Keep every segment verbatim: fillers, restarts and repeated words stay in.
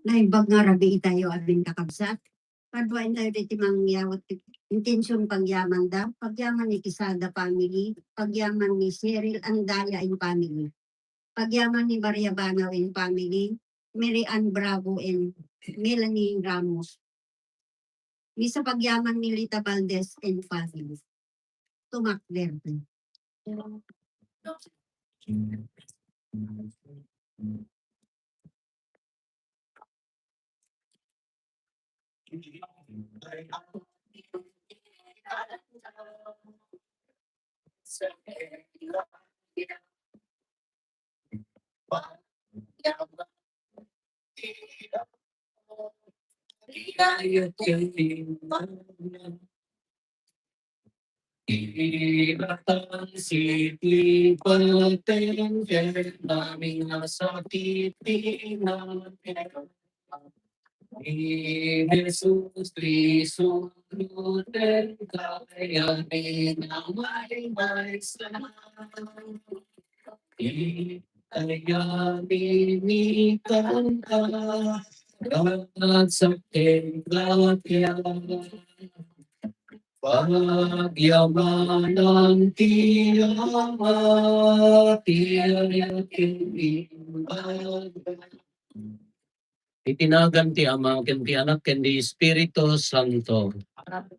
Naimbag nga rabii tayo, amin kakabsat. Paduaen tayo diti mangyawat ti intention pagyamanda, pagyaman ni Quesada family, pagyaman ni Cheryl Andaya and family, pagyaman ni Maria Banao and family, Mary Ann Bravo and Melanie Ramos. Ni sa pagyaman ni Lita Valdez and family. Tumakder. Ibatan siti paten ken maming nasakit ti naper. Ni Jesus Cristo, luten kayami na maymaysa. Itaya ni kanta, ragsak ken gracia. Pagyamanan ti Ama, ti Anak, ken ti Imbaga. Iti nagan ti Ama, ken ti Anak, ken ti Espiritu Santo.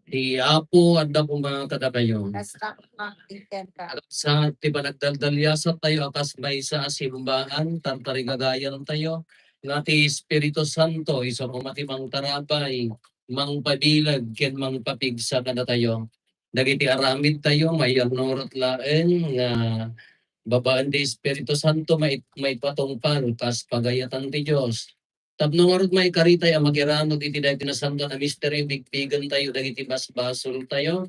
Ti Apo adda koma kadakayo. Sa ti panagdaldaliasat tayo a kas maysa a simbahan, tartarigagayan tayo nga ti Espiritu Santo isu koma ti mangtarabay, mangpabileg, ken mangpapigsa kadatayo. Dagiti aramid tayo, mayannurat laeng nga babaen ti Espiritu Santo, mait-, maipatungpal kas pagayatan ti Dios. Tapno ngarud, maikaritay a makiranud iti daytoy nasantoan a misterio, bigbigen tayo dagiti basbasol tayo.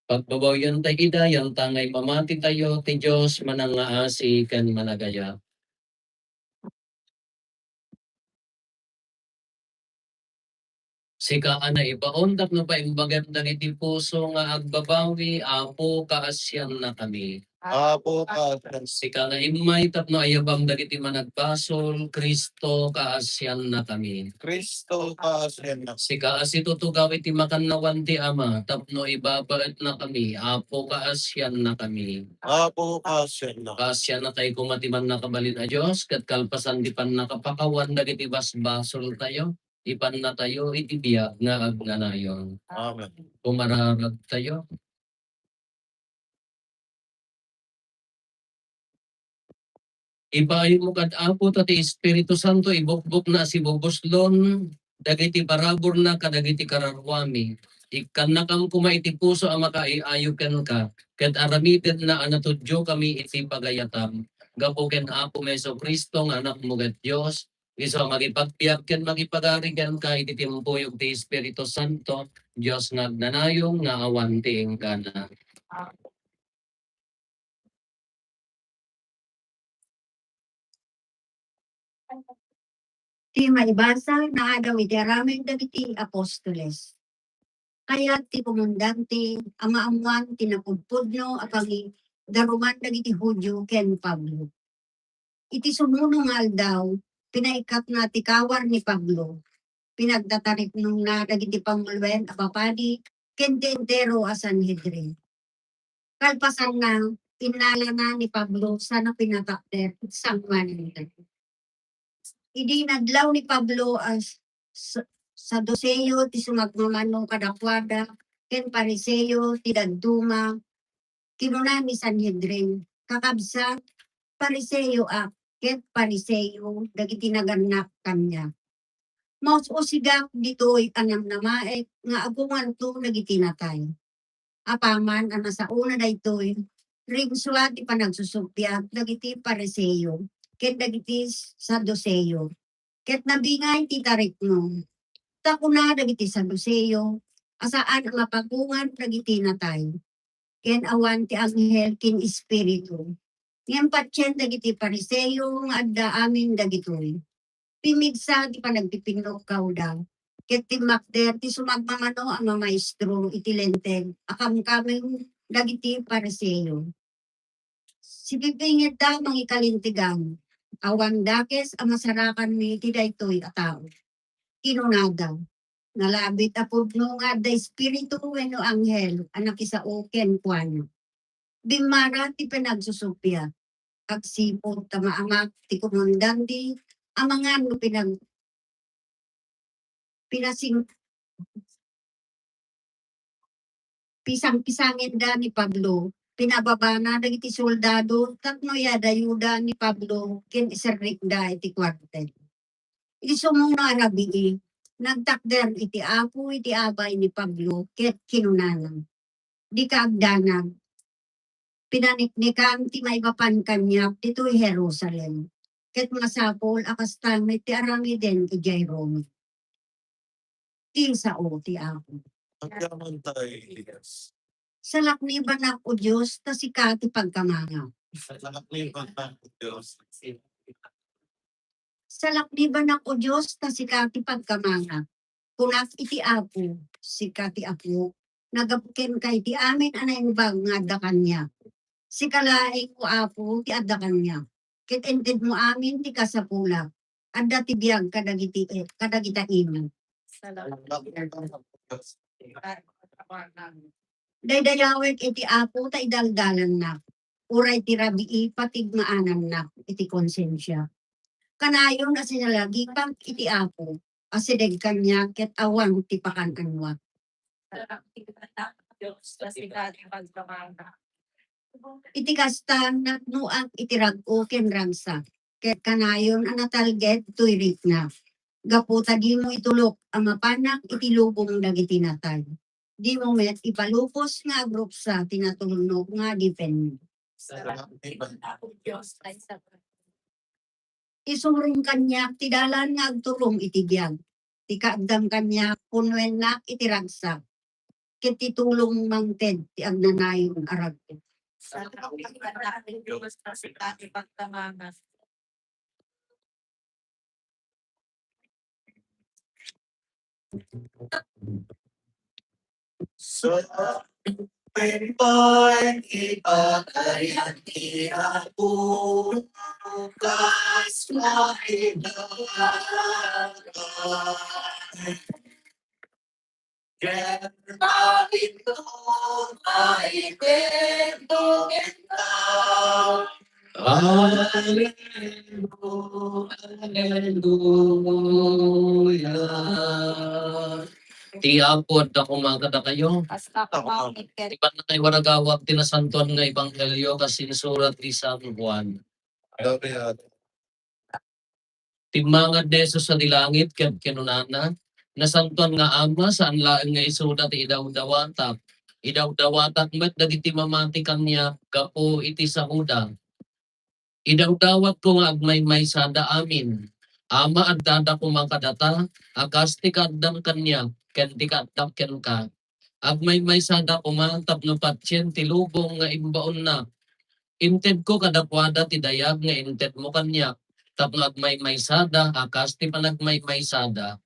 Pagbabawian tayo ida, yanta nga ipamati tayo ti Dios manangngaasi ken managayat. Sika a naibaon tapno paimbagem dagiti puso nga agbabawi, Apo, kaasiannakami. Apo, kaasian. Sika nga immay tapno ayabam dagiti managbasol, Cristo, kaasiannakami. Cristo, kaasiannak. Sika a situtugaw iti makannawan ti Ama tapno ibabaetnakami, Apo, kaasiannakami. Apo, kaasiannak. Kaasiannatayo koma ti Mannakabalin a Dios, ket kalpasan ti pannakapakawan dagiti basbasoltayo, ipannatayo iti biag nga agnanayon. Amen. Kumararagtayo. Ipaaymo kad Apo ta ti Espiritu Santo ibukbokna a sibubuslon dagiti paraburna kadagiti kararuami. Ikkannakam koma iti puso a makaiayo kenka, ket aramidenna a natudiokami iti pagayatam. Gapu ken Apomi Jesu-Cristo nga Anakmo ket Dios, isu a mangipagbiag ken mangipagari kenka iti timpuyog ti Espiritu Santo, Dios nga agnanayon nga awan ti inggana. Ti maibasa naadaw iti aramid dagiti apostoles. Kayat ti komandante a maammuan ti napudpudno a pangidaruman dagiti Judio ken Pablo. Iti sumuno nga aldaw, pinaikkatna ti kawar ni Pablo. Pinagtataripnongna dagiti panguloen a papadi ken ti entero a Sanhedrin. Kalpasanna, innalana ni Pablo sana pinatakder iti sangoananda. Idi nadlaw ni Pablo a s-, s-, Saduseo ti sumagmamano kadakuada, ken Fariseo ti dadduma, kinuna ni Sanhedrin, "Kakabsat, Fariseoak, ket Fariseo dagiti nagannak kaniak. Maus-usigak ditoy a namnamaek nga agunganto dagiti natay." Apaman a nasaona daytoy, ringsua ti panagsusuppiat dagiti Fariseo ken dagiti Saduseo, ket nabingay ti taripnong. Ta kuna dagiti Saduseo a saan a mapagungan dagiti natay, ken awan ti anghel ken espiritu. Ngem patien dagiti Fariseo nga adda amin dagitoy. Pimmigsa ti panagpipinnukkawda, ket timmakder ti sumagmamano a mamaestro iti Linteg a kamkameng dagiti Fariseo. Sipipingitda mangikalintegan, Awan dakes a masarakanmi iti daytoy a tao. Kinunada, "Nalabit a pudno nga adda espiritu wenno anghel a nakisao kenkuana." Bimmara ti panagsusuppiat. Agsipud ta maamak ti kumandante amangan no pinag-, pinasing-, pisang-pisangenda ni Pablo, pinababana dagiti soldado tapno iadayoda ni Pablo ken iserrikda iti kuartel. Iti sumungno a rabii, nagtakder iti Apo iti abay ni Pablo ket kinunana, "Dika agdanag. Pinaniknikan ti maipapan kaniak ditoy Jerusalem, ket masapul a kasta met ti aramiden idiay Roma." Ti sao ti Apo. Agyaman tayo, Elias. Salaknibanak, O Dios, ta sika ti pagkamangak. Salaknibanak, O Dios. Salaknibanak, O Dios, ta sika ti pagkamangak. Kunak iti Apo, sika ti Apo, naggapu kenka iti amin a naimbag nga adda kaniak. Sika laeng, O Apo, ti adda kaniak. Ket intedmo amin ti kasapulak. Adda ti biag kadagiti, kadagita ino. Daydayawek iti Apo ta idaldalannak. Uray ti rabii, patigmaanannak iti konsensia. Kanayon a sinalagipek iti Apo, asideg kaniak ket awan ti pakan-anuak. Iti kasta, napnoak iti rag-o ken ragsak, ket kanayon a natalged toy rikna. Gapu ta dimo itulok a mapanak iti lubong dagiti natay. Dimo met ipalubos nga agruksa ti natulnog nga adipenmo. Isurom kaniak ti dalan nga agturong iti biag. Ti kaaddam kaniak, punnoennak iti ragsak. Ket ti tulong mangted ti agnanayon a rag-o. Salamat, Dios, ta sika ti pagkamangak. Sa pagpaypay, ipakayat ni Apo, kas maidagan. Hallelujah. Ti Apo adda koma kadakayo. Kasta koma ket. Ti pannakaiwaragawag ti nasantoan nga ebanghelio kas insurat ni San Juan. Timmangad ni Jesus sadi langit ket kinunana, "Nasantoan nga Ama, saan laeng nga isuda ti idawdawatak. Idawdawatak met dagiti mamati kaniak gapu iti saoda. Idawdawatko nga agmaymaysada amin. Ama, addada koma kadata, a kas ti kaaddam kaniak ken ti kaaddak kenka. Agmaymaysada koma tapno patien ti lubong nga imbaonnak. Intedko kadakuada ti dayag nga intedmo kaniak, tapno agmaymaysada a kas ti panagmaymaysada.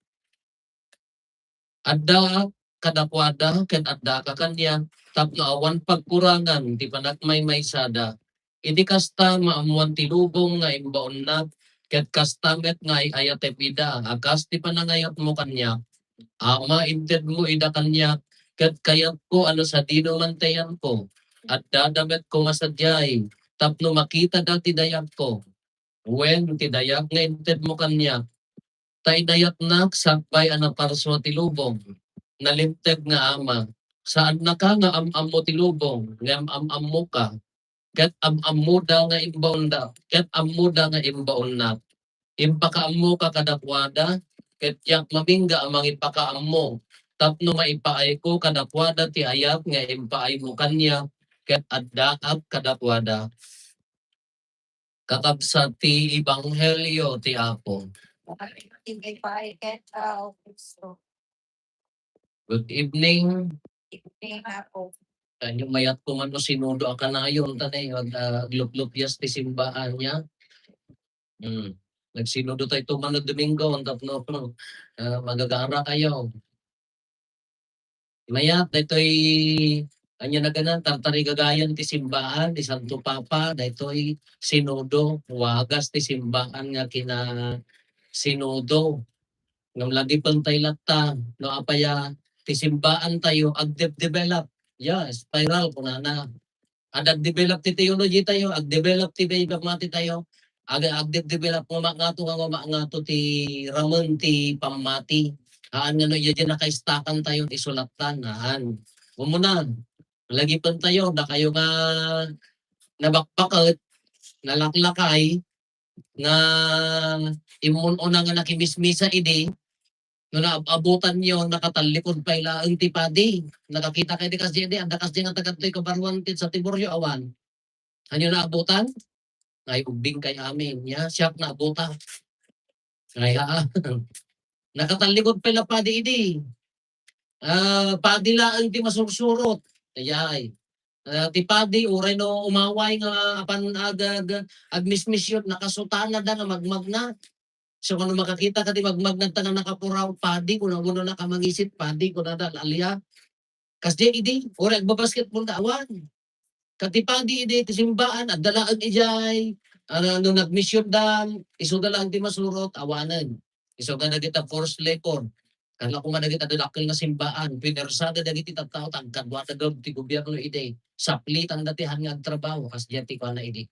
Addaak kadakuada ken addaka kaniak, tapno awan pagkurangan ti panagmaymaysada. Iti kasta, maammoan ti lubong nga imbaonnak, ket kasta met nga ay-ayatem ida a kas ti panangayatmo kaniak. Ama, intedmo ida kaniak, ket kayatko a no sadino mantayanko, addada met koma sadiay, tapno makitada ti dayagko. Wen, ti dayag nga intedmo kaniak, ta inayatnak sakbay a naparsua ti lubong. Nalinteg nga Ama, saannaka nga am-ammo ti lubong, ngem am-ammoka. Ket am-ammoda nga imbaonda, ket ammoda nga imbaonnak. Impakaammoka kadakuada, ket diak mamingga a mangipakaammo, tapno maipaayko kadakuada ti ayat nga impaaymo kaniak, ket addaak kadakuada. Kakabsat, ti ebanghelio ti Apo. Good evening. Evening, Apo. Ay, mayat ko man no sinudo a kanayon, ta ne, ag-, ah, agluplupyas ti simbahan niya. Hmm. Nagsinudo tayo to man no Domingo, tapno, ah, magagara kayo. Mayat, daytoy Ania naganan, tartarigagayan ti simbaan ni Santo Papa, daytoy sinodo, wagas ti simbaan nga kina sinodo. Ngem lagipentay latta, no apay a ti simbaan tayo agdebdevelop. Ya, spiral, kunana. Ad-, agdevelop ti theology tayo, agdevelop ti pammati tayo, ag-, agdevelop nga ma-, ngato nga ma-, ngato ti ramen ti pammati. Haan nga no iya di nakaistakan tayo, isulatan, haan. Umuna, lagipentayo, dakayo nga nabakbaket, nalaklakay, nga immun-una nga nakimismisa idi, no naab-abutanyo, nakatallikod pay laeng ti padi. Nakakita kayo di kasdi idi, adda kasdi nga tagadtoy kabaruan ti sa Tiburio, awan. Ania naabutan? Ay, ubbing kay amin. Ya, siak naabutan. Ay, haa. Nakatallikod pay la padi idi. Ah, padi laeng ti masursurot. Ayay. Ah, ti padi, uray no umaway nga apan ag-, ag-, agmismisyon, nakasutanada nga magmagna. So, kano makakita ka ti magmagna ta nga nakapuraw, padi, kuna, kuna na ka mangisit, padi, kunada, alia. Kasdi idi, uray agbabasketball da, awan. Ket ti padi idi ti simbaan, adda laeng idiay, ano, no nagmisyonda, isuda laeng ti masurot, awanen. Isu nga dagita forced labor. Kano koma dagita dakkel nga simbaan, pinersada dagiti tattao, ta agkaduada gayam ti gobierno idi. Saplitanda ti haan nga agtrabaho, kasdiay ti kuana idi.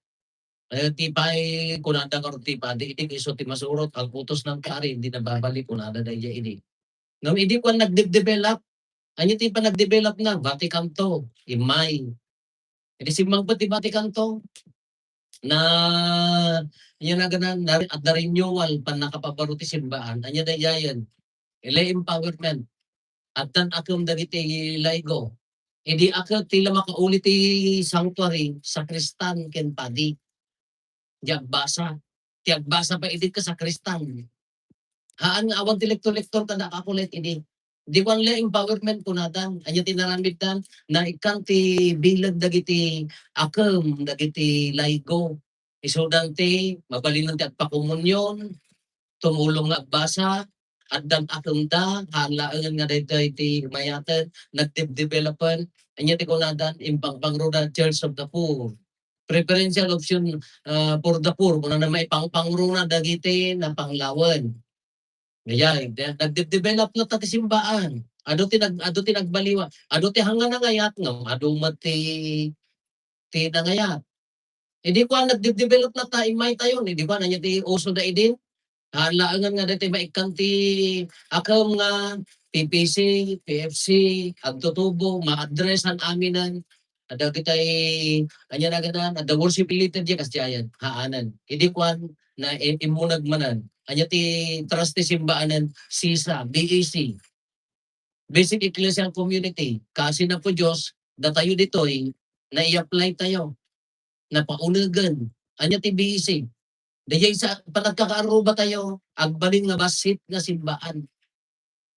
Eh, ti pay, kunada ngarud ti padi, idi isu ti masurot, agutosnan kari, dina babalik, kunada daydiay idi. Ngem idi kuan nagde-develop, ania ti panagdevelopna? Vatican two, immay. Idi simmangpet ti Vatican two, na, ania naganan, na, adda renewal, pannakapabaro ti simbaan. Ania daydiayen? Lay empowerment. Addan akem dagiti laygo. Idi aket ti la makauli ti sanctuary, sakristan ken padi. Di agbasa. Ti agbasa pay idi ket sakristan. Haan nga awan ti lektor-lektor kada kakulit idi. Di kuan lay empowerment kunada. Ania ti naramiddan? Naikkan ti bileg dagiti akem, dagiti laygo. Isudan ti mabalinen ti agpakomunion, tumulong nga agbasa, addan akemda, haan laengen nga daytoy ti mayaten, nagde-developen. Ania ti kunadan? Impangpangruna Church of the Poor. Preferential option, ah, for the poor, kunana, maipangpangruna dagiti napanglawen. Daydiay, de-, nagde-develop latta ti simbaan. Adu ti nag-, adu ti nagbaliwan. Adu ti hanga nangayat ngem adu met ti, ti nangayat. Idi kuan, nagde-develop latta, immay tayon. Idi kuan, ania ti uso daydi? Haan laengen nga daytoy maikkan ti akem nga P P C, P F C, agtutubo, ma-addressan aminen. Adda kitay, ania naganan, adda worship leader diay kasdiayen, haanen. Idi kuan, na i-, immuneg manen. Ania ti trust ti simbaanen? SESA, B E C. Basic Ecclesial Community, kaasi Apo Dios, datayo ditoy, nai-apply tayo, napaunegen. Ania ti B E C? Daydiay sa panagkakaarruba tayo, agbalin nga bassit nga simbaan.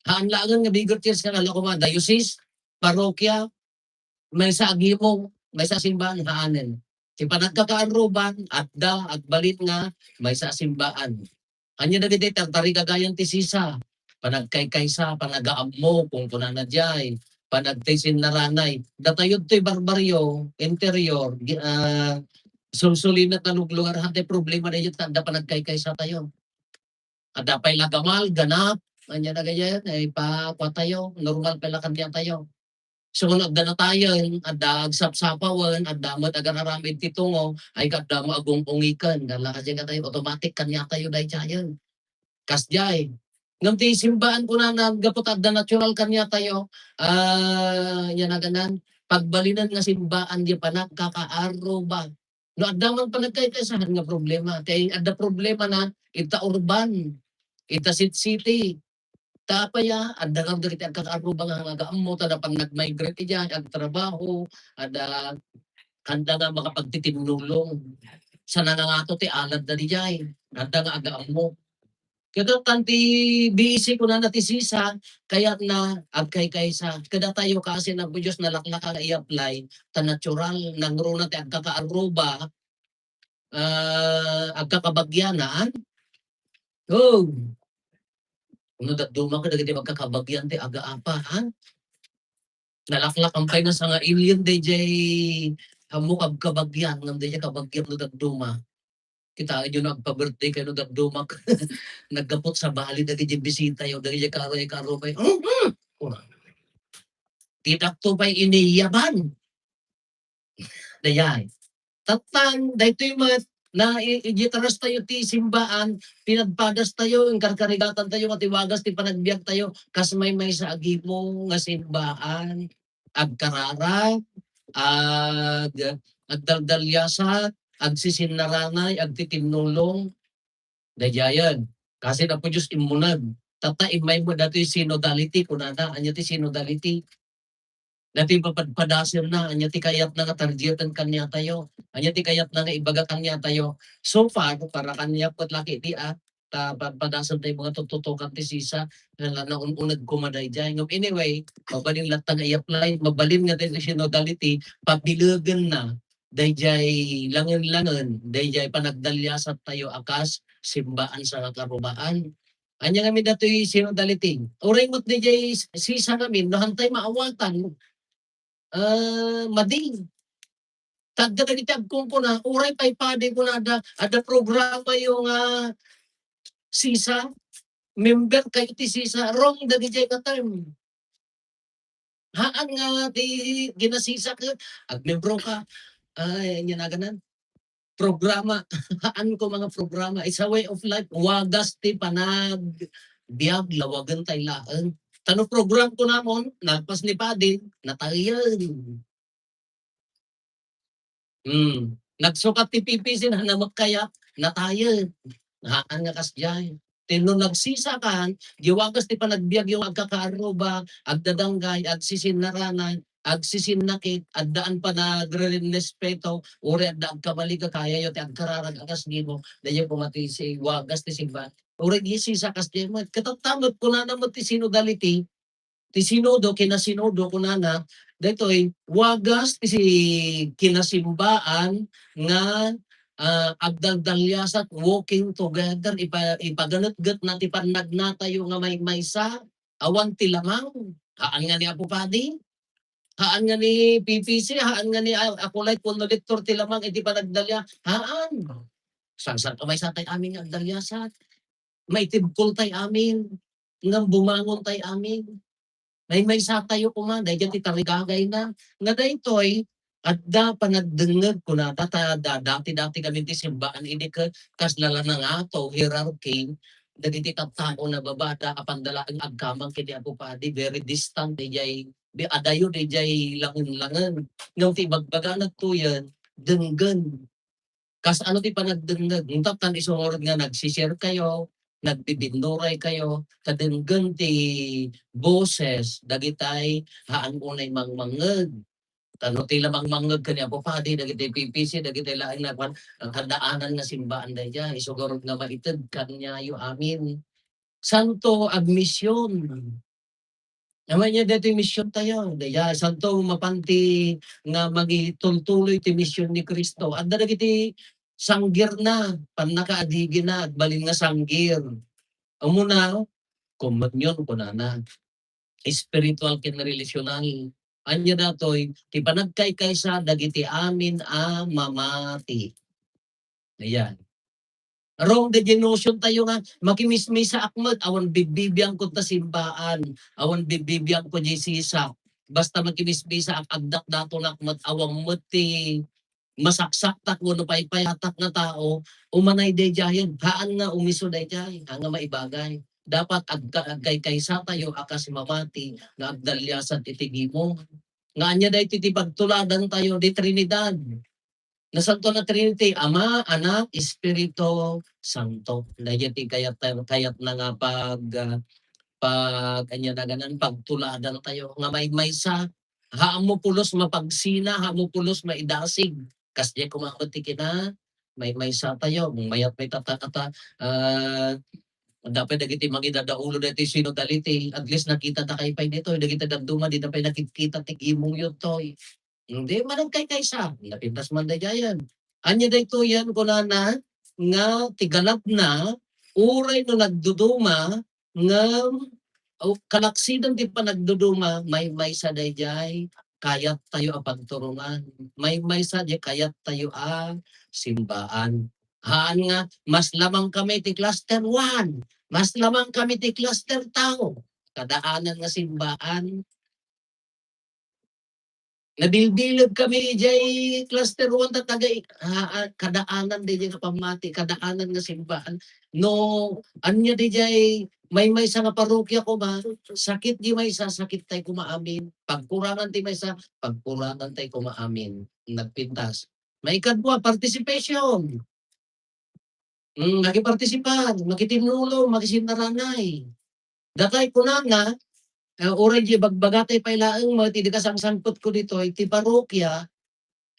Haan laengen nga bigger church nga kala koma diocese, parokya, maysa a gimong, maysa a simbaan, haanen. Ti panagkakaarruban, adda, agbalin nga maysa a simbaan. Ania dagiti tartarigagayan ti SESA? Panagkaykaysa, panagaammo, kunkunana diay, panagtaysinnaranay. Datayo ditoy barbaryo, interior, gi-, ah, sulsulinat nga luglungar, hatay problema daydiay ta adda panagkaykaysa tayo. Adda pay la gamal, ganap, ania dagiti, ay, pa, pa tayo, normal pay la kaniatayo. So, no adda natayen, adda agsapsapawen, adda met agar-aramid ti tungo, ay, adda met agung-ungiken, dala kadi katayo, automatic kaniatayo daydiayen. Kasdiay. Ngem ti simbaan kunana, gapu ta adda natural kaniatayo, ah, ania naganan, pagbalinen nga simbaan, di panagkakaarruba. No adda man panagkaykaysahan nga problema, ti adda problemana ita urban, ita sit-, city. Ta apay a, adda nga dagiti agkakaarruba nga agaammo, ta napan nag-migrate idiay, agtrabaho, adda, kanda nga makapagtitinnulong. Sa nangangato ti aladda diay, adda nga agaammo. Ket kan ti B E C kunana ti SESA, kayatna agkaykaysa. Kadatayo kaasi Apo Dios nalaklaka nga i-apply, ta natural, nangruna ti agkakaarruba, ah, agkakabagian, haan? Oh. No dadduma kadagiti agkakabagian ti agaapa, haan? Nalaklakan pay nga sanga-alien dayjay ammo kabkabagyan, ngem dayjay kabagyang no dadduma. Kitaenyo no agpa-birthday kayo no dadduma, naggapu sa bali dagiti bisitayo, dagiti karo-karo pay, "Mhm." Ti dakto pay iniyaban. Dayay. Tattang, daytoy met, na i-, idiay taras tayo ti simbaan, pinagpadas tayo, inkarkarigatan tayo, nga ti wagas ti panagbiag tayo, kas maymaysa a gimong nga simbaan, agkararag, ag-, agdaldaliasat, agsisinnaranay, agtitinnulong. Daydiayen, kasin Apo Dios immuneg. Tatta, immay met datoy synodality, kunana, ania ti synodality? Datoy papadpadasenna, ania ti kayatna nga targeten kaniatayo? Ania ti kayatna nga ibaga kaniatayo? So far, para kaniak met laki di, ah, ta padpadasen tayo mga tututukan ti sisa, nga la naun-uneg koma daydiay. Ngem anyway, mabalin latta nga i-apply, mabalin nga daydiay synodality, pabilegenna daydiay langen-langen, daydiay panagdaliasat tayo a kas simbaan sa kakarubaan. Ania ngamin datoy synodality? Uray met daydiay s-, sisa ngamin, no, hantay maawatan, ah, madi. Ta adda dagiti agkunkuna, uray pay padi kunada, adda programayo nga sisa, member kayo ti sisa, wrong dagiti nga term. Haan nga ti kinasisak, agmembro ka, ay, ania naganan? Programa. Haan ko mga programa. It's a way of life. Wagas ti panagbiag, lawagen tay laeng. Ta no program ko namon, nagpas ni Padi, natayen. Hmm. Nagsukat ti P P C na, na makayat, natayen. Haan nga kasdiay. Ti no nagsisakan, di wagas ti panagbiag yung agkakaarruba, agdadanggay, agsisinnaranay, agsisinnakit, addaan panagrerespeto, uri adda agkamali ka kayayo ti agkararag a kas gimo, dayo koma ti si wagas ti simba. Uri di sisa kasdiay met. Katatta met, kunana met ti synodality, ti sinodo, kinasinodo, kunana, daytoy, wagas ti si-, kinasimbaan nga, ah, agdaldaliasat, walking together, ipa-, ipaganetgetna ti pannagnatayo nga maymaysa, awan ti lamang. Haan nga ni Apo Padi, haan nga ni P P C, haan nga ni A-, Apo Light, wenno Lector ti lamang iti panagdalia, haan. Sangsang kamaysa tay amin nga agdaliasat. Maitibkol tay amin, ngem bumangon tay amin. Maymaysa tayo koma, daydiay ti tarigagayna. Nga daytoy, adda panagdengngeg, kunada, ta da-, dati-dati kami ti simbaan idi ket kasla la nangato, hierarchy, dagiti tattao nababada, apanda laeng agkamang ken ni Apo Padi, very distant, daydiay, bi-, adayo, daydiay langen-langen. Ngem ti ibagbagana toyen, denggen. Kas ano ti panagdengngeg? Untat tan isu ngarud nga nagsi-share kayo, nagbibinduray kayo, ta denggen ti boses dagitay haan unay mangmangngeg. Ta no ti la mangmangngeg ken ni Apo Padi, dagiti P P C, dagiti laeng nga kuan, ang kaddaanan nga simbaan daydiay, isu ngarud nga maited kaniayo amin. Santo, agmision. Awan nia daytoy mision tayo. Daydiay, santo, mapan ti nga mangitultuloy ti mision ni Cristo. Adda dagiti sanggirna, pannakaadigina, agbalin nga sanggir. Umuna, komunyon, kunana. Espiritual ken relasyonal. Ania datoy, ti panagkaykaysa dagiti amin a mamati. Ayan. Wrong the notion tayo nga, makimismisaak met, awan bibbibiangko ta simbaan, awan bibbibiangko diay sisak. Basta makimismisaak, agdatdatonak met, awan met ti masaksaktak wenno paypayatak nga tao, umanay daydiayen, haan nga umisu daydiay, haan nga maibagay. Dapat agka-, agkaykaysa tayo a kas mamati nga agdaliasat iti gimong. Nga ania daytoy ti pagtuladan tayo, di Trinidad. Nasanto na Trinity, Ama, Anak, Espiritu Santo. Daydiay ti kayat-, kayatna nga pag-, ah, pag-, ania naganan, pagtuladan tayo nga maymaysa. Haanmo pulos mapagsina, haanmo pulos maidasig. Kasdiay koma met ti kina, maymaysa tayo. Mayat pay tatta-, tatta, ah, dapay dagiti mangidadaulo daytoy synodality, at least nakita ta kay pay ditoy, dagiti dadduma, dida pay nakikita ti gimongyo toy. Hindi, managkaykaysa, napintas man daydiayen. Ania daytoyen, kunana, nga ti galabna, uray no nagduduma, ngem o, kalaksidan ti panagduduma, maymaysa daydiay kayattayo a pagturongan. Maymaysa diay kayattayo a simbaan. Haan nga, mas lamang kami ti cluster one, mas lamang kami ti cluster two. Kadaanan nga simbaan. Nabilbileg kami idiay cluster one ta taga, ah, ah, kadaanan daydiay nga pammati, kadaanan nga simbaan. No, ania daydiay maymaysa nga parokia koma, sakit di maysa, sakit tay koma amin. Pagkurangan ti maysa, pagkurangan tay koma amin. Nagpintas. Maikadua, participation. Mm, makipartisipar, makitinnulong, makisinaranay. Datay kunana, eh, uray di bagbagatay pay laeng met idi kasangsangpetko ditoy, ti parokia,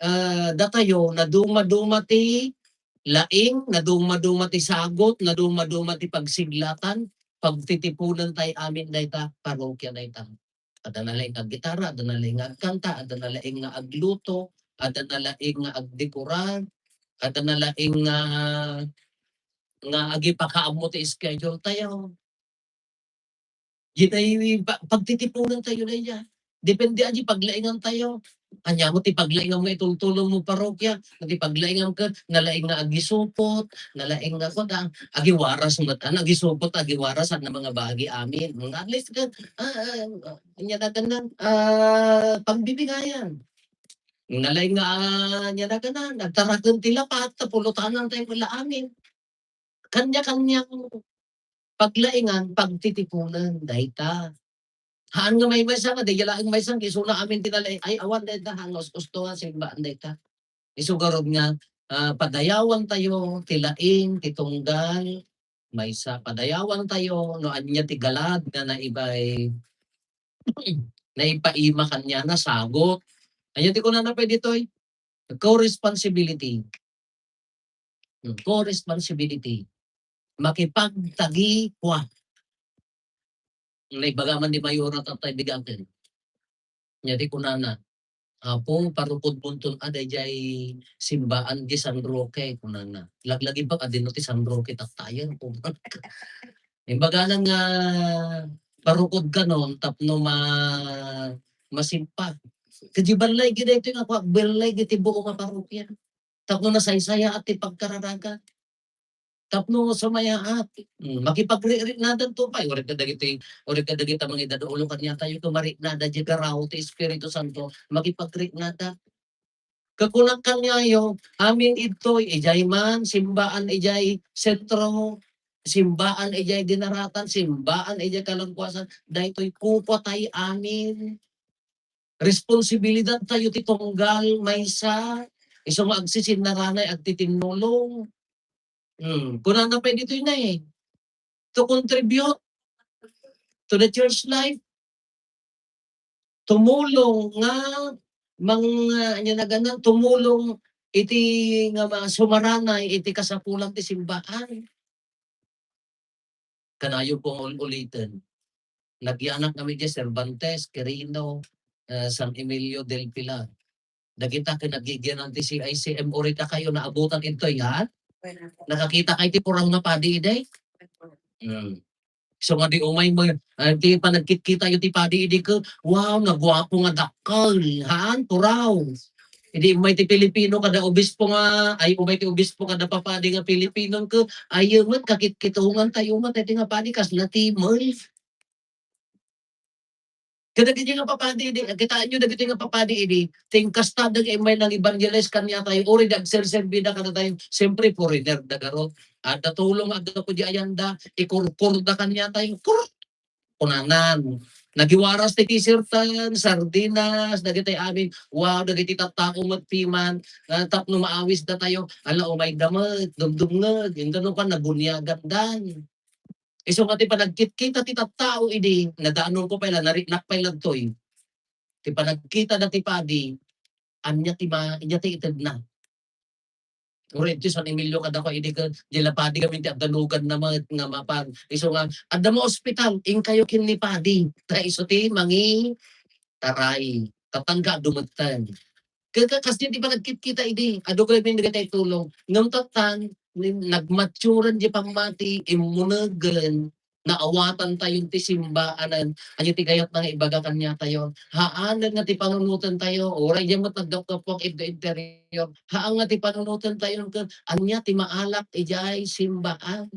eh, datayo, naduma-duma ti laing, naduma-duma ti sagot, naduma-duma ti pagsiglatan, pagtitipunen tay amin dayta, parokia dayta. Adda nalaing nga aggitara, adda nalaing nga agkanta, adda nalaing nga agluto, adda nalaing nga agdekorar, adda nalaing nga, nga agipakaammo ti schedule tayo. Diay pa-, pagtitipunen tayo daydiay. Depende a di paglaingan tayo. Ania mo ti paglaingan mo itultulong mo parokia, ti paglaingan ka, nalaing nga agisupot, nalaing nga kuan, agiwaras met, ano, agisupot, agiwaras, ano, mga bagi amin. At least, ka, ah, ah, ania na kanan, ah, pagbibigayan. Nalaing nga, ah, ania na kanan, nagtaraken ti lapat, ta pulutanan tayo kala amin. Kanya-kanyang paglaingan, pagtitipunan, dayta. Haan nga maymaysa nga, dayta laeng maysa nga isuna amin ti nalaing, ay, awan dayta, haan nga us-usto nga simbaan dayta. Isu garud nga, ah, padayawan tayo, ti laing, ti tunggal, maysa, padayawan tayo, no ania ti galad nga naibay, naipaima kaniana, sagot. Ania ti kunana pay ditoy? Co-responsibility. Hmm, co-responsibility. Makipagtagikua. Naibaga man di Mayora, Tatay Bigaten. Nia ti kunana, "Apo, parukod monton a daydiay simbaan di San Roque," kunana. Laglagipek a dino ti San Roque tattayen, kunana. Imbaganan nga parukod kanon tapno ma-, masimpa. Ket di balay gid daytoy nga kua-, balay gid ti buo nga parokia. Tapno nasaysayaat ti pagkararagat. Tapno sumayaat. Hmm, makipagriknada to pay. Uray kadagiti, uray kadagiti mangidad ulo kaniatayo, ket mariknada diay garaw ti Espiritu Santo, makipagriknada. Kakunak kaniayo, amin idtoy, idiay man, simbaan idiay sentro, simbaan idiay dinaratan, simbaan idiay kalangkuasan, daytoy kupua tay amin. Responsibilidad tayo ti tunggal maysa, isu nga agsisinaranay, agtitinnulong. Hmm, kunana pay ditoy na eh, to contribute to the church life. Tumulong nga mang-, ania na ganan, tumulong iti nga ma-, sumaranay iti kasapulan ti simbaan. Kanayon ko nga ul-uliten. Nagyanak kami diay Cervantes, Quirino, eh, San Emilio del Pilar. Dagita ket nagigianan ti C I C M, uray dakayo naabutan intoy, ha? Nakakita kayo ti puraw nga padi idi? Hmm. So, nga di umay mo, ah, ti panagkitkitayo ti padi idi ket, wow, naguapo nga dakkel, haan, puraw. Idi umay ti Pilipino kada obispo nga, ay, umay ti obispo kada papadi nga Pilipino ket, ay, met, kakitkitongan tayo met, iti nga padi, kasla ti milf. Kadagiti nga papadi idi, kitaenyo dagiti nga papadi idi, ti inkastada nga immay nang-evangelize kaniatayo, uray di agserserbida kadatayo, siyempre, foreigner da garud. Adda tulong nga aggapu di ayanda, ikurkurda kaniatayo, kur-, kunanan. Nagiwaras ti t-shirtan, sardinas, dagiti amin, wow, dagiti tattao met piman, ah, tapno maawisdatayo, ala, umayda met, dumdumngeg, inton no, nabuniagandan. Isu nga ti panagkitkita ti tattao idi, nadanonko pay la, nariknak pay la ditoy. Ti panagkitada ti padi, ania ti ma-, ania ti itedna. Uray ti San Emilio kadakua idi ket, di la padi kami ti agdaluganna met nga mapan. Isu nga, adda maospital, inkayo ken ni padi. Ta isu ti mangitaray. Tatangga dumetten. Ket ka-, kasdi ti panagkitkita idi, adu gayam dagiti tulong. Ngem tattan, ni-, nagmaturen di pammati, immunegen, Naawatan tayo ti simbaan. Ania ti kayatna nga ibaga kaniatayo? Haan nga ti panunoten tayo, uray diay met naggapgapuak iti interior. Haan nga ti panunoten tayo ket ania ti maalak idiay simbaan.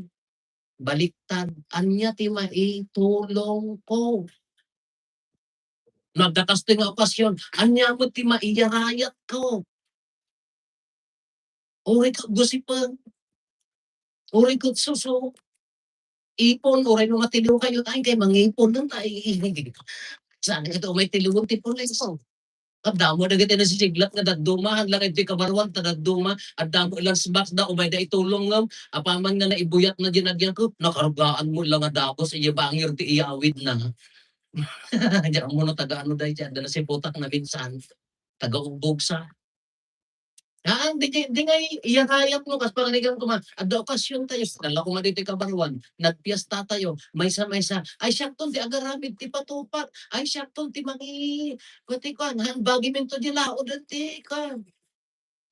Baliktad, ania ti maitulongko? No adda kastoy nga okasyon, ania met ti maiyarayatko? Uray ket gosipen, uray ket suso, ipon, uray no matiliw kayo, ay, kay mangipon nun, ay, saan ket umay tiliwen ti pulis? Adda met dagiti nasisiglat nga dadduma, haan lang iti kabaruan ta dadduma, adda met lang smack da, umayda itulong ngem, apaman nga naibuyat na diay nagyakup, nakargaan met lang nga dagus, iya bangir ti iyawid na. Diyan mo no taga ano dahil diyan, adda nasiputak na minsan, taga Umbog sa. Haan, di, di, di ngay iyarayat mo, kas panganigan ko man, adda okasyon tayo, dala ko man dito kabaruan, nagpiesta tayo, maysa-maysa, ay, siakton ti agaramid ti patupak, ay, siakton ti mangi-, pati kuan, haan, bagi minto di laod, ti kuan.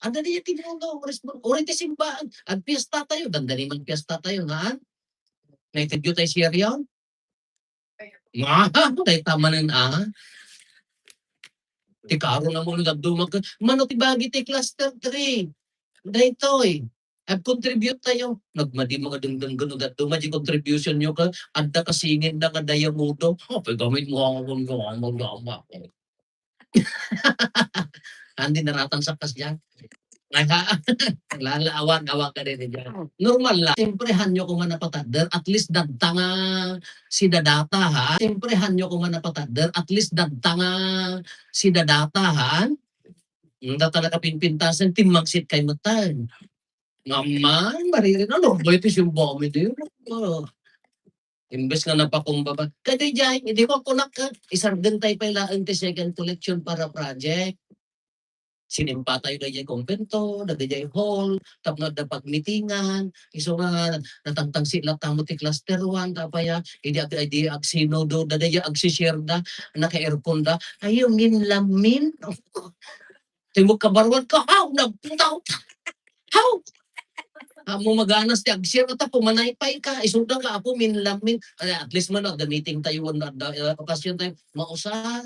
Adda di tinulo, respon-, uray ti simbaan, agpiesta tayo, dandani man piesta tayo, haan? Naitedyo tayo serion? Nga, dayta manen, ah. Ti karo na mo, dadduma ket, mano ti bagi ti cluster three? Daytoy, ag-contribute tayo. Nagmadi mga dengdenggen, dadduma di contribution nyo ka, adda kasingin na nga dayamudo. Oh, paggamit mo ako, mo ako, mo ako. Andi naratang sa kasya. Ay, ha? Lala, awan, awan ka din dyan. Normal lang. Siyempre, hanyo ko man napatadder, at least dagta nga si dadata, ha? Siyempre, hanyo ko man napatadder, at least dagta nga si dadata, ha? Yung data na kapinpintasan, timmagsit kay matan. Naman, mariri na, no? Boy, ito yung bomb, ito yun. Oh. Imbes nga napakumbaba. Kadi jay, hindi ko kunak ka, isarden tayo pa ilaen ti second collection para project. Sinimpa tayo dayjay kumbento, dagijay hall, tapno adda pagmitingan, isu nga natangtangsit latta mo ti cluster one, tapaya, idi ag-, idi agsinodo, dadaja agsishare da, naka-aircon da, ayo, min la min. Ti mo kabaruan ka, haw, nagpuntaw. Haw! Amo maganas ti agsir, ta pumanay pay ka, isuda nga apo, minlamin. Ay, at least man, no, the meeting tayo, no, the, uh, okasyon tayo, mausar.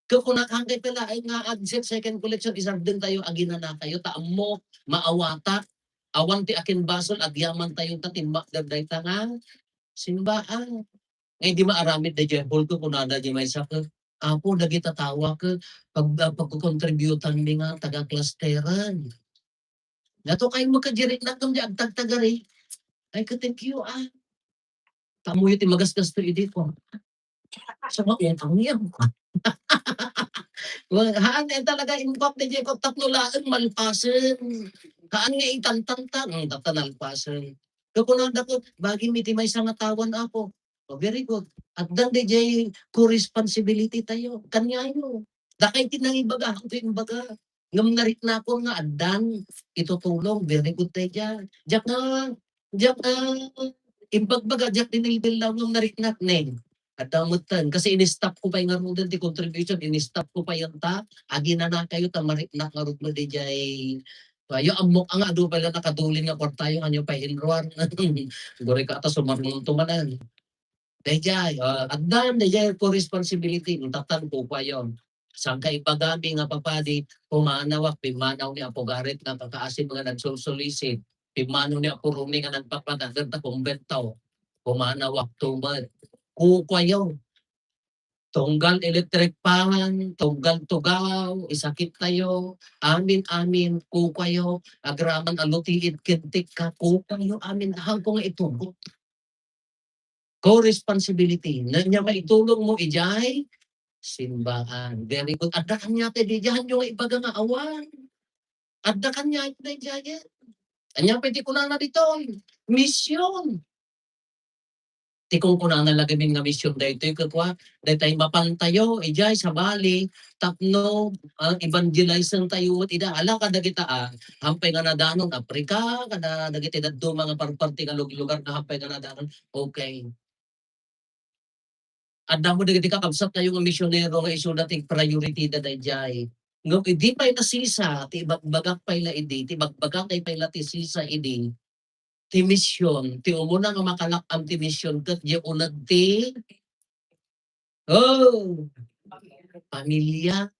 Kukunakan kay pala, ay nga, agsir, second collection, isarden tayo, aginana kayo, ta ammo, maawata. Awan ti akin basol, agyaman tayo, ta timbak, dagday ta nga, simbaan. Nga idi maaramid dayjay hall ko, kunada di maysa ket, "Apo, dagita tawa ket pag-, ah, pagkokontributan mi nga taga-clusteran." Nato kay makadirik na tum di agtagtagari. Ay, ka, thank you, ah. Kamuyo ti magasgasto idi ko. Sa mautang niya. Well, haan, eh, talaga, impact dayjay ko, tapno laeng malpasen. Haan nga itantantan, hmm, tapno nalpasen. Kakunada ko, "Bagi mi ti maysa nga tawan, Apo." Oh, very good. Addan dayjay co-responsibility tayo. Kaniayo. Dakay ti nangibaga, haan ti imbaga. Ngem nariknakon nga addan itutulong. Very good dayjay. Diak nga, diak nga imbagbaga, diak dinilbilaw ngem nariknak, neng. Adda metten. Kasi in-stop ko pay ngaruden ti contribution, in-stop ko pay ta, aginana kayo ta mariknak ngarud met dayjay. Kayo, ammok nga adu pay la nakadulin nga kwartayo, nga nyo pay inruar. Guri ka ta sumarunong tumanan. Dayjay, ah, addan dayjay ko responsibility, no, tatan ko pa yon. Saan ka ipagami nga papadi, pumanawak, pimanaw ni Apo Garrett nga kakaasim nga nagsulsulisit, pimanaw ni Apo Rumi nga nagpapatagad ta kumbento, pumanawak tumet. Kukuayo, tunggal electric fan, tunggal tugaw, isakit tayo, amin, amin, kukuayo, agraman a lutiid kentik ka, kukuayo, amin, hangko nga itugot. Co-responsibility. Na, nya maitulong mo ijay simbaan. Very good. Adda kaniata, di diyan yung ibaga nga awan. Adda kaniata, di diyan. Anya pwede ko na na dito. Mission. Ti kunkunana lagi min nga mission daytoy, kakua, daytay mapan tayo, ijay, sabali, tapno, ah, evangelizing tayo, ida, ala ka dagita, ah, hampay nga nadanon, Africa, kada dagiti dadduma nga parparte nga lug-, lugar nga hampay nga nadanon, okay. Adda mo dagiti kakabsat tayo nga misionero nga isuda ti priority da dayjay. Ngem idi pay nasisa, ti ibagbagak pay la idi, ti ibagbagak pay la ti sisa idi, ti mision, ti umuna nga makalak-am ti mision ket diay uneg ti, oh, pamilya.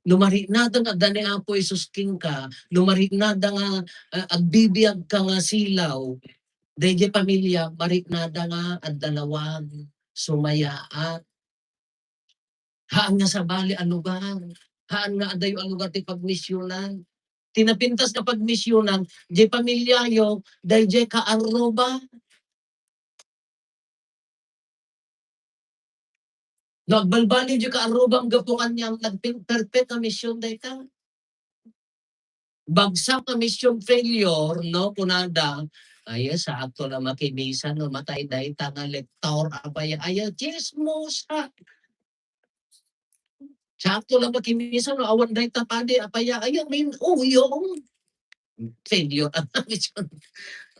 No mariknada nga adda ni Apo Jesus kenka, no mariknada nga, ah, agbibiagka nga silaw, daydiay pamilya, mariknada nga adda lawag, sumayaat. Haan nga sabali a lugar. Haan nga adayo a lugar ti pagmisionan. Ti napintas nga pagmisionan, diay pamilyayo, daydiay kaarruba. No agbalbaliw diay kaarrubam gapu kaniam, nagpin-, perfect nga mision dayta. Bagsak nga mission failure, no, kunada, "Ay, saakto la makimisan no matay dayta nga lektor, apay, ay, chismosa. Saakto la makimisan no awan dayta padi, apay, ay, amin, uyong." Failure ang mission.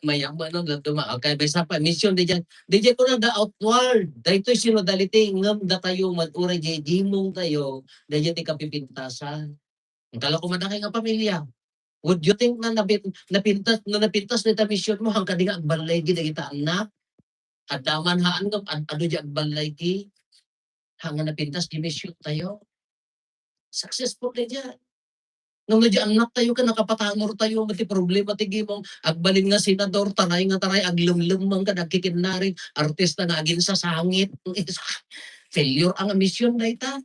Mayaman, no, duma-, okay, may sapa, mission di dyan. Di dyan kunada outward. Daytoy sinodality, ngem datayo, man, uray di gimong tayo, daydiay ti kapipintasan. Kala ko madakay nga pamilya. Would you think nga napin-, napintas, no napintas dayta mission mo, haan kadi nga agballaygi dagita annak? Adda man haan nga ad-, adu diay agballaygi. Haan nga napintas diay mission tayo. Successful daydiay. Ngem no diay annak tayo ket nakapatanor tayo, ti problema ti gimong, agbalin nga senador, taray nga taray, aglemlem man kad agkikinnari, artista nga aginsasangit. Failure ang mission dayta.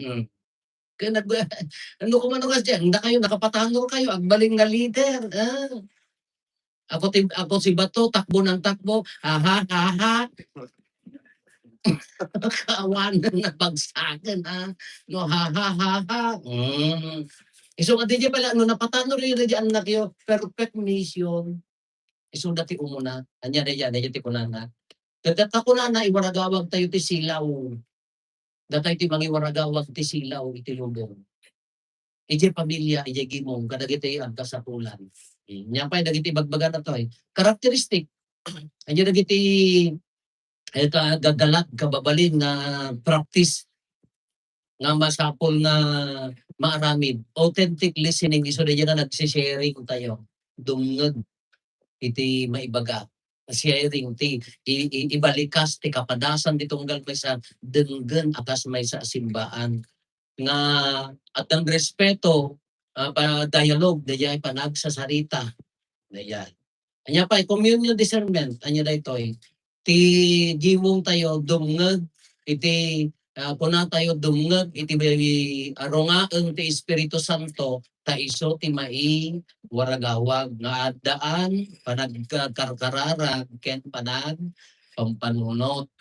Hmm. Kaya nag-, ano ko man, kas diyan, dakayo, nakapatanor kayo, agbalin nga leader, ah. Ako ti, ako si Bato, takbo ng takbo, ha, ha, ha, ha. Kaawanan nga bagsaken, ah. No, ha, ha, ha, ha. Hmm. Isu nga, di pala, no, napatanor ida diay annakyo, perfect mission. Isu dayta ti umuna, ania daydiay, daydiay ti kunana. Ket dayta kunana, iwaragawag tayo ti silaw. Datayo ti mangiwaragawag ti silaw iti lubong. Idiay pamilya, idiay gimong, kadagiti agkasapulan. Ania pay dagiti ibagbagana toy. Characteristic. Ania dagiti, eh, ka-, gagalat, kababalin nga practice nga masapul nga maaramid. Authentic listening, isu daydiay nga nagsisharing tayo. Dumngeg iti maibaga. Sharing ti i-, i-, ibalikas ti kapadasan ti tunggal maysa, denggen a kas maysa a simbaan. Nga addan respeto, ah, pa-, dialogue, daydiay panagsasarita. Daydiay. Ania pay, communion discernment, ania daytoy? Ti gimong tayo, dumngeg iti, ah, kuna tayo, dumngeg iti, ah, rungaeng ti Espiritu Santo, ta isu ti maiwaragawag nga addaan panagkarkararag ken panagpampanunot.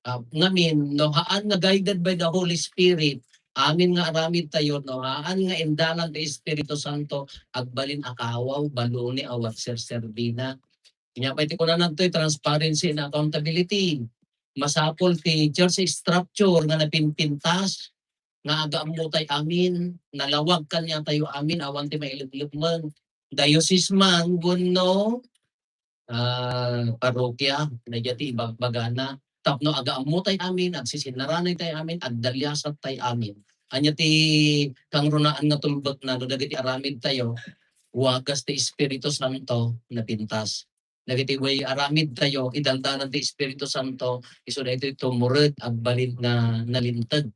Ah, ngamin, no haan nga guided by the Holy Spirit, amin nga aramid tayo, no haan nga indalan ti Espiritu Santo, agbalin a kawaw, baluni, awan serserbina. Ania pay ti kunana daytoy, transparency and accountability. Masapul ti church structure nga napimpintas, nga agaammo tay amin, nalawag kaniatayo amin, awan ti maileglem man. Diocese man, wenno, ah, parokya, daydiay ti ibagbagana. Tapno agaammo tay amin, agsisinaranay tay amin, agdaliasat tay amin. Ania ti kangrunaan nga tulbekna no dagiti aramid tayo, wagas ti Espiritu Santo napintas. Dagiti way aramid tayo, idaldalan ti Espiritu Santo, isu daytoy tumured, agbalin nga nalinteg.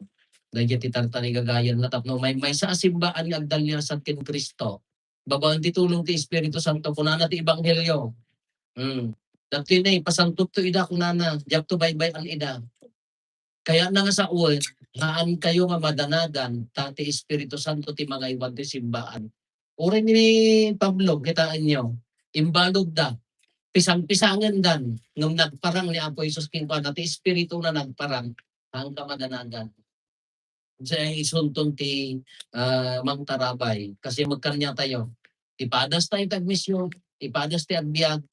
Daydiay ti tartanay gagayanna tapno maymaysa a simbaan nga agdaliasat ken Cristo. Babaen ti tulong ti Espiritu Santo, kunana ti Ebanghelio. Hmm. Dagitoy na, ipasantoto ida, kunana, diakto baybay-an ida. Kayatna nga sawen, haankayo nga madanagan, ta ti Espiritu Santo ti mangaywan ti simbaan. Uray ni Pablo, kitaenyo, imbaludda, pisang-pisangendan, ngem nagparang ni Apo Jesus kenkuana, ti Espirituna nagparang, haanka madanagan. Sa isunton ti, ah, mangtarabay. Kasi magkaniatayo, ipadas tayo ti agmision, ipadas ti agbiag.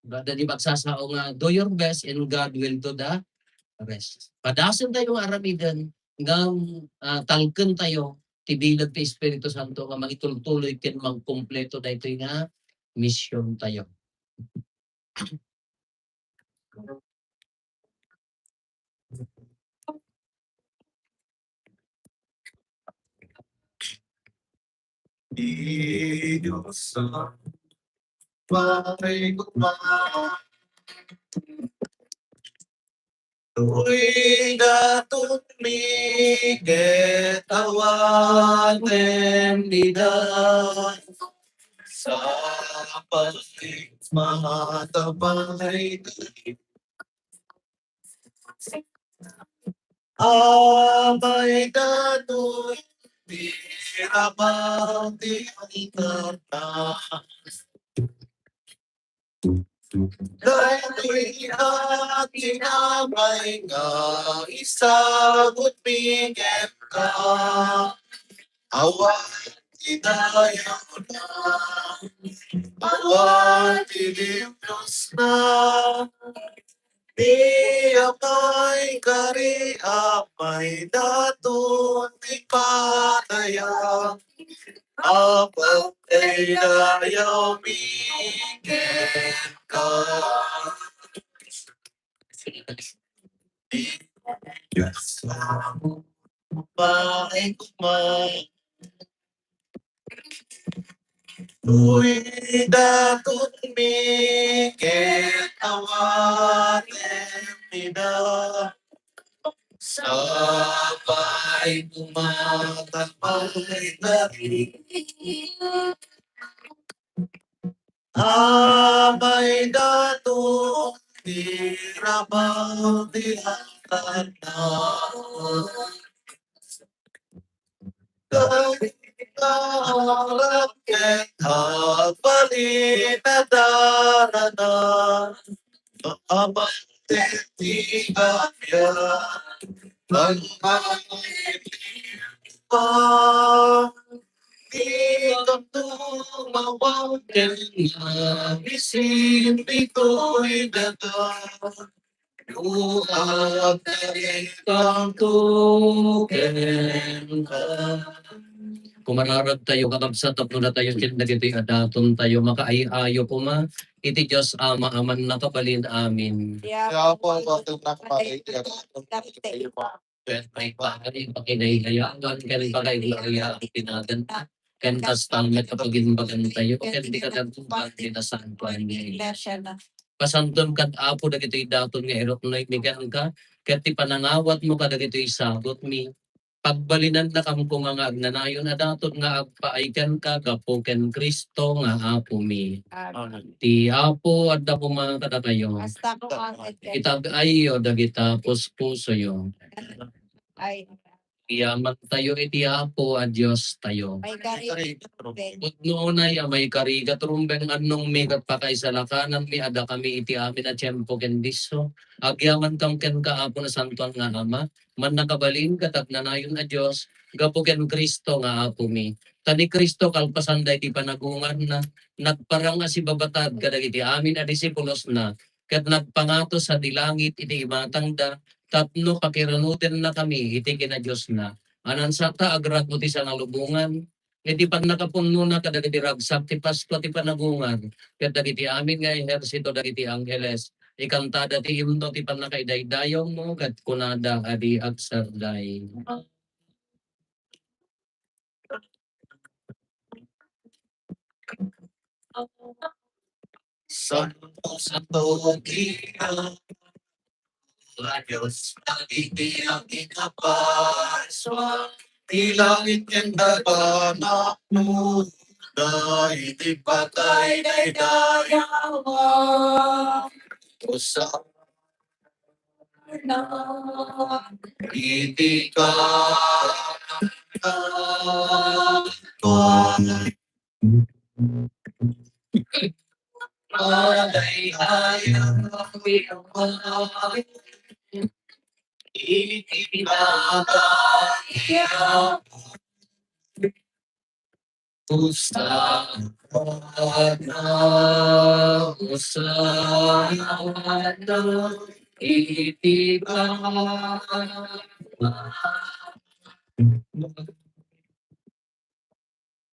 Dagiti magsasao nga, "Do your best and God will do the rest." Padasen tayo nga aramiden, ngem, ah, talken tayo ti bileg ti Espiritu Santo nga mangitultuloy ken mangkumpleto daytoy nga mision tayo. Dios, pay koma. Toy daton mi ket awatem ida. Sapay matapay. Amay datoy, di rabaw ti angkatna. Daytoy a tinapay nga isagut mi kenka. Awan ti dayawna, awan ti diosna. Ni amay kari, amay daton ti pataya. Apay dayaw mi kenka. Dios, amay koma. Uy, daton mi ket awatem ida. Sapay kumatapay dati. Amay daton ti rabaw ti angkatna. Dagiti aramid ket agbalin a darana. Maabante ti gapia. Pagmamaliban. Dikam tumawag ken abisin ditoy daga. No agtarikanto kenka. Kumararag tayo, kakabsat, tapno datayo ken dagiti adaton tayo, makaay-ayo koma iti Dios Ama a mannakabalin. Amen. Kaya po, ang ating nakapagay, kaya po, ken pagpakay, pakidaydayawan, ken pagaydayaw, pinaganna, ken kasta met a pagimbagan tayo, ken ti kadagupan ti nasantoan nga Iglesia na. Pasanton kad Apo dagitoy daton nga iruknoy mi kenka, ket ti panangawatmo kadagitoy sagut mi. Pagbalinannakam koma nga agnanayon a daton nga agpaay kenka gapu ken Cristo nga Apo mi. Amen. Ti Apo adda koma kadakayo. Kasta koma ket ken. Itag-ayyo dagita puspusoyo. Ay. Yamantayo iti Apo a Dios tayo. May kari. Pudno unay a may kari ket rumbeng, annong mi ket pakaisalakanan mi a dakami iti amin a tiempo ken disso. Agyamankam kenka, Apo, nasantoan nga Ama, mannakabalin ket agnanayon a Dios, gapu ken Cristo nga Apo mi. Ta ni Cristo, kalpasan daydi panagungarna, nagparang a sibabatad kadagiti amin a disipulosna, ket nagpangatos sadi langit iti imatangda, tapno pakiranutennakami iti kinadiosna. Anansa ta agrago ti sangalubongan, iti pannakapunnona kadagiti ragsak ti Paskua ti panagungar, ket dagiti amin nga ehersito dagiti angheles, ikantada ti imno ti pannakaidaydayawmo, ket kunada a di agsarday. Santo, santo, ti Apo a Dios, dagiti aginaparsua, ti langit ken daga napnoda iti pakaidaydayawan. Hosanna iti kaawan. Iti kaawan. Hosanna, Hosanna, iti ba-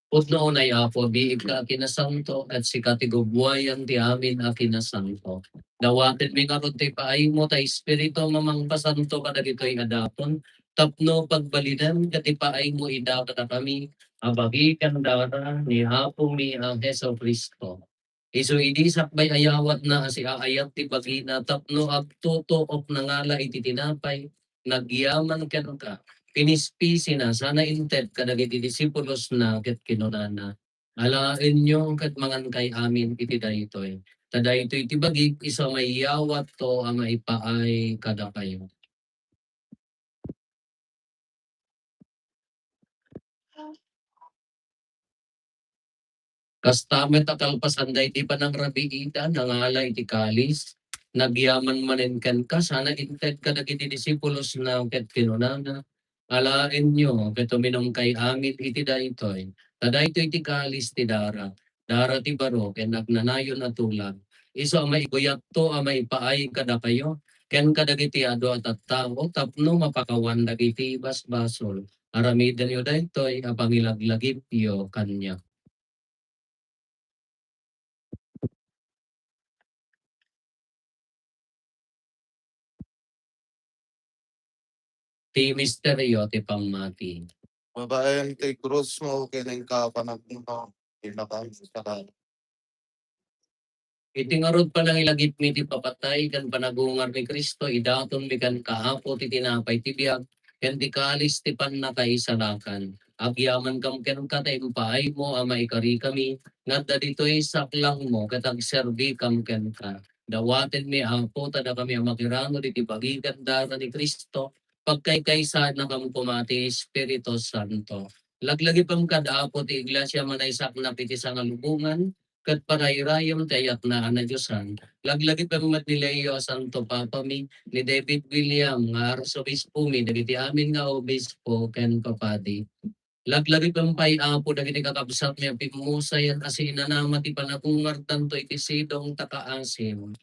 Pudno unay, Apo, biigka a kinasanto, ket sika ti gubbuayan ti amin a kinasanto. Dawatenmi ngarud ti paaymo, ta Espiritu, mamangpasanto kadagitoy a daton, tapno pagbalinen ket ipaaymo ida kadakami a bagi ken dara ni Apomi a Jesu-Cristo. Isu idi sakbay a yawatna a siaayat ti bagina tapno agtutuokna nga ala iti tinapay, nagyaman kenka, pinispisina sana inted kadagiti disipulosna ket kinunana, "Alaenyo ket mangankay amin iti daytoy. Ta daytoy ti bagik isu a maiyawatto a maipaay kadakayo." Kasta met a kalpasan daydi panangrabiidan, nangala iti kalis, nagyaman manen kenka, sana inted kadagiti disipulosna ket kinunana, "Alaenyo ket uminumkay amin iti daytoy, ta daytoy ti kalis ti dara, dara ti baro ken agnanayon a tulag, isu a maibuyatto a maipaay kadakayo ken kadagiti adu a tattao tapno mapakawan dagiti basbasol. Aramidenyo daytoy a pangilaglagipyo kaniak." Ti misterio ti pammati. Babaen ti krusmo ken inka panagno, inakam sa Iti ngarud panangilagipmi ti papatay ken panagungar ni Cristo, idatonmi kenka, Apo, ti tinapay ti biag ken ti kalis ti pannakaisalakan. Agyamankam kenka ta impaaymo a maikarikami nga adda ditoy saklangmo ket agserbikam kenka. Dawatenmi, Apo, ta dakami a makirangod iti bagi ken dara ni Cristo, pagkaykaysaennakam koma ti Espiritu Santo. Laglagipem kad, Apo, ti Iglesia a manaysaknap iti sangalubongan, ket parayrayem ti ayatna a nadiosan. Laglagipem met ni Leo a Santo Papami, ni David William nga Arsobispomi, dagiti amin nga obispo ken papadi. Laglagipem pay, Apo, dagiti kakabsatmi a pimmusayen a sinanama ti panagungardanto iti sidong ta kaasim.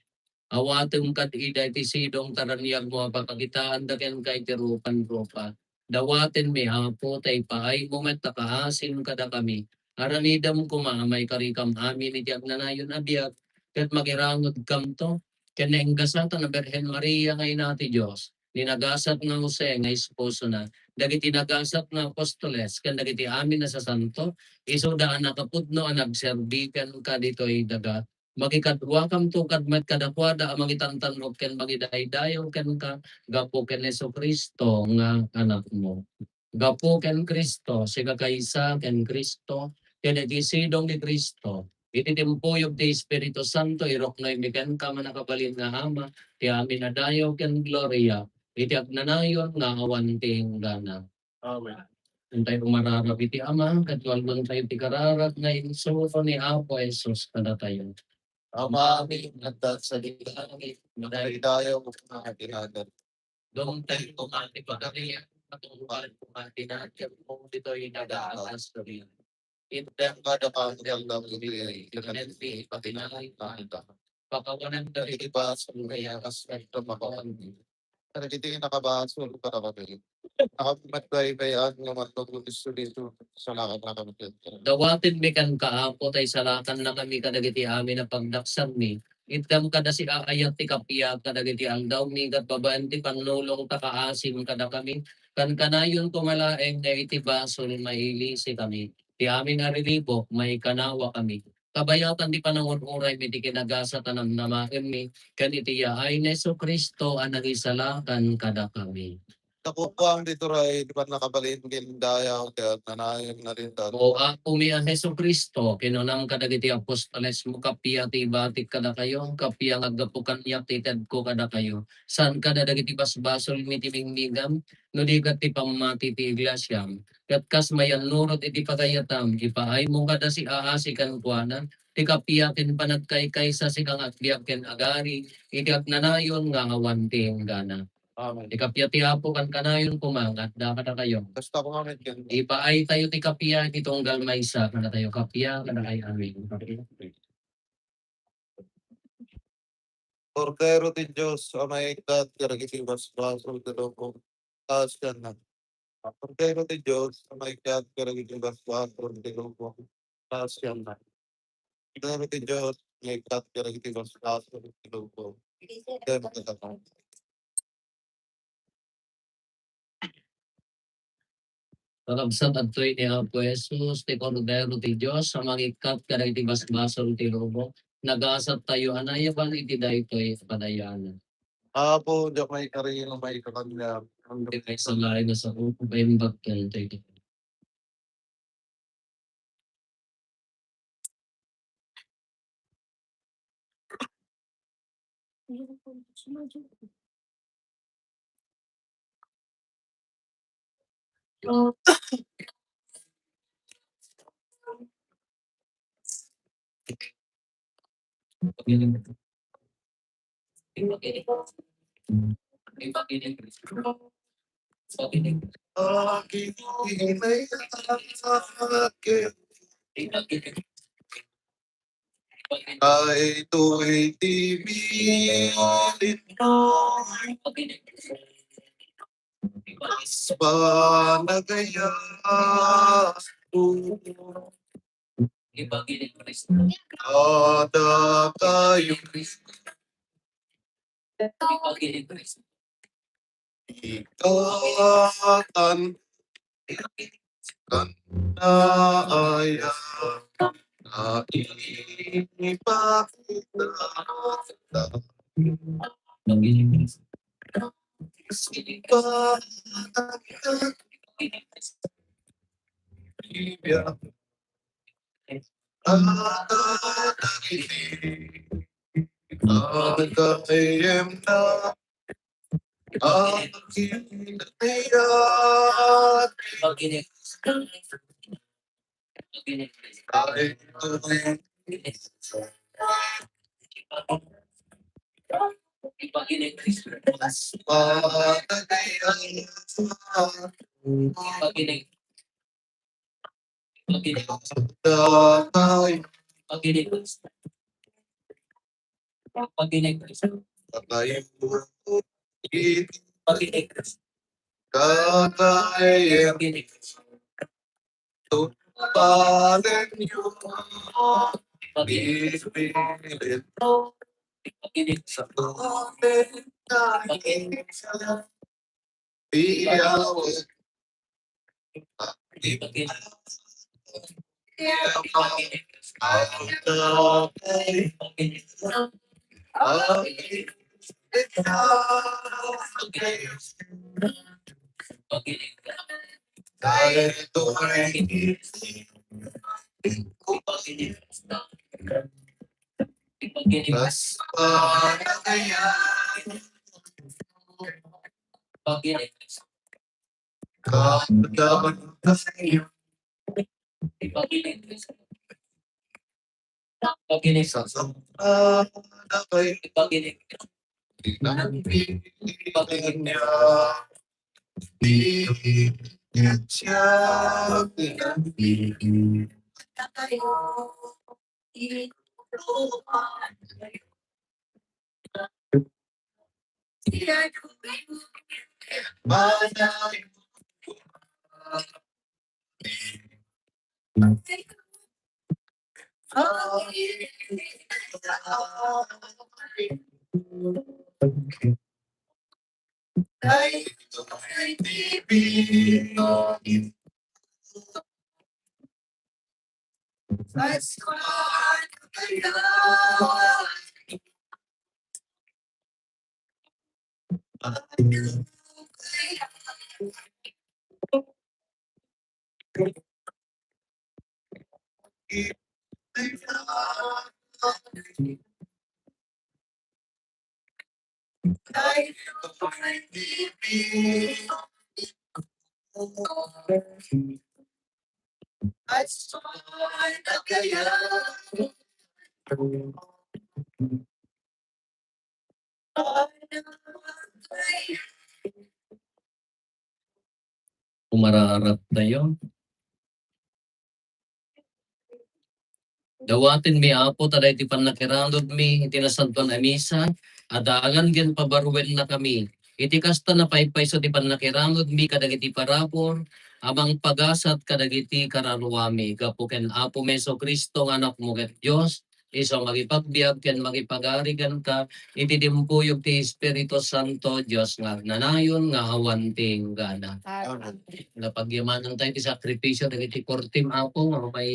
Awatem kad ida iti sidong ta raniagmo a papakitaanda kenka iti rupan-rupa. Dawatenmi, Apo, ta ipaaymo met ta kaasim kadakami. Aramidem koma a maikarikam amin iti agnanayon a biag, ket makirangodkamto ken nagasatan a Birhen Maria nga ina ti Dios, ni nagasat nga Jose nga esposona, dagiti nagasat nga apostoles, ken dagiti amin a sasanto, isuda a nakapudno a nagserbi kenka ditoy daga. Makikaduakamto kad met kadakuada a mangitantan-ok ken mangidaydayaw kenka gapu ken Jesu-Cristo nga Anakmo. Gapu ken Cristo, sikakaysa ken Cristo, ken iti sidong ni Cristo, iti timpuyog ti Espiritu Santo, iruknoymi kenka, mannakabalin nga Ama, ti amin a dayaw ken gloria, iti agnanayon nga awan ti inggana. Amen. Intayo umararag iti Ama, ket walmontayo ti kararag nga insuro ni Apo Jesus kadatayo. Ama amin, adda sadi langit, madaydayaw nga aginagan. Dumteng koma ti pagarian, matungpal koma ti naganmo ditoy daga a kas. Itdan kadakami ti aldaw iti, ket innem ti ipakinaay-ayka. Pakawanem dagiti basol nga iyakas ket makawan. Kadagiti nakabasol kadakami. Nakapagbay-bayan nga mantog isu dito, salakan na kami. Dawatenmi kenka, Apo, ta isalakannakami kadagiti amin a pagdaksanmi. Itdam kada siaayat ti kappia kadagiti aldawmi, ket babaen ti pannulong ta kaasim kadakami. Kankanayon koma laeng nga iti basol mailisikami. Ti amin a riribuk, maikanawakami. Kabayatan ti panangur-uraymi ti kinagasat a namnamaenmi, ken iti yaay ni Jesu-Cristo a nangisalakan kadakami. Nakukuam ditoy ti pannakabalin ken dayaw ket nanayon nga lintad. O Apomi a Jesu-Cristo, kinunam kadagiti apostolesmo, kappia ti ibatik kadakayo, kappia nga aggapu kaniak ti itedko kadakayo. Saan kada dagiti basbasolmi ti mingmigam, no di ket ti pammati ti iglesiam. Ket kas mayannurot iti pagayatam, ipaaymo kada siaasi kenkuana, ti kappia ken panagkaykaysa, sika nga agbiag ken agari, iti agnanayon nga awan ti inggana. Amen. Ti kappia ti Apo kankanayon koma nga adda kadakayo. Kasta koma met ken. Ipaaytayo ti kappia iti tunggal maysa kadatayo. Kappia kadakayo. Amen. Kordero ti Dios a maikkat kadagiti basbasol ti lubong, paasiannak. Kordero ti Dios a maikkat kadagiti basbasol ti lubong, paasiannak. Kordero ti Dios a maikkat kadagiti basbasol ti lubong, paasiannak. Kakabsat, adtoy ni Apo Jesus, ti Kordero ti Dios a mangikkat kadagiti basbasol ti lubong. Nagasattayo a naiyaban iti daytoy a padayanan. Apo, diak maikari nga maikkan nga. Ti kaisalay nga sao, maimbag kentoy. Ay, ito'y tibilin mo. Mas panagayat ko. Kada kayo. Ikatan kanda aya na ipakita. Sipa Bibia. Agayem na akin. Kakayen. Tuparenyo. Bibilin. Sa tuloy na. Iyawag. Sa sobrang labay, tinampilan niya. Di siya tinampilan. Umararap tayo. Dawatenmi, Apo, ta daytoy pannakiranudmi iti Nasantoan a Misa, adalan ken pabarruennakami. Iti kasta, napaypayso ti pannakiranudmi kadagiti parabur a mangpagasat kadagiti kararuami. Gapu ken Apomi Jesu-Cristo nga Anakmo ket Dios, isu a mangipagbiag ken mangipagari kenka iti dimpuyog ti Espiritu Santo, Dios nga agnanayon nga awan ti inggana. Amen. Napagyamanan tayo ti sakripisyo dagiti kortim, Apo, nga may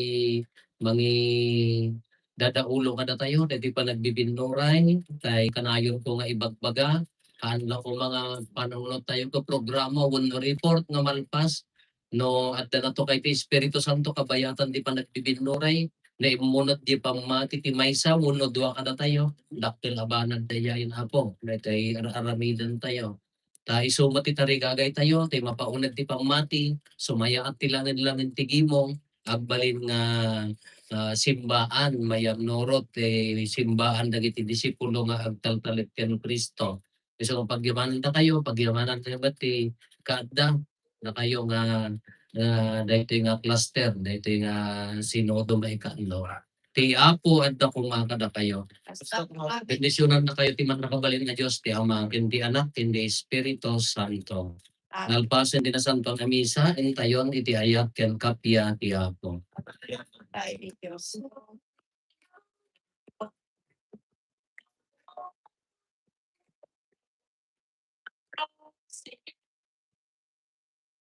mangi-, dadaulo kadatayo dagiti panagbibinnuray, tay kanayonko nga ibagbaga, haan la ko mga panunot tayo ko programa wenno report nga malpas, no adda nato kay ti Espiritu Santo kabayatan ti panagbibinnuray, naimmunot di pammati ti maysa wenno dua kadatayo, dakkel a banag dayaen, Apo, daytoy ar-, aramiden tayo. Ta isu met ti tarigagay tayo, ti mapauneg ti pammati, sumayaat ti langin-langin ti gimong, agbalin nga, ah, simbaan, mayannurot ti simbaan dagiti disipulo nga agtaltalek ken Cristo. Isu nga pagyamanan dakayo, pagyamanan tayo met ti kaadda dakayo nga, nga daytoy nga cluster, daytoy nga sinodo maikatlo. Ti Apo adda koma kadakayo. Bendisionan dakayo ti mannakabalin a Dios, ti Ama, ken ti Anak, ken ti Espiritu Santo. Amen. Nalpasen ti Nasantoan a Misa, intayon iti ayat ken kappia ti Apo. Ay, Dios.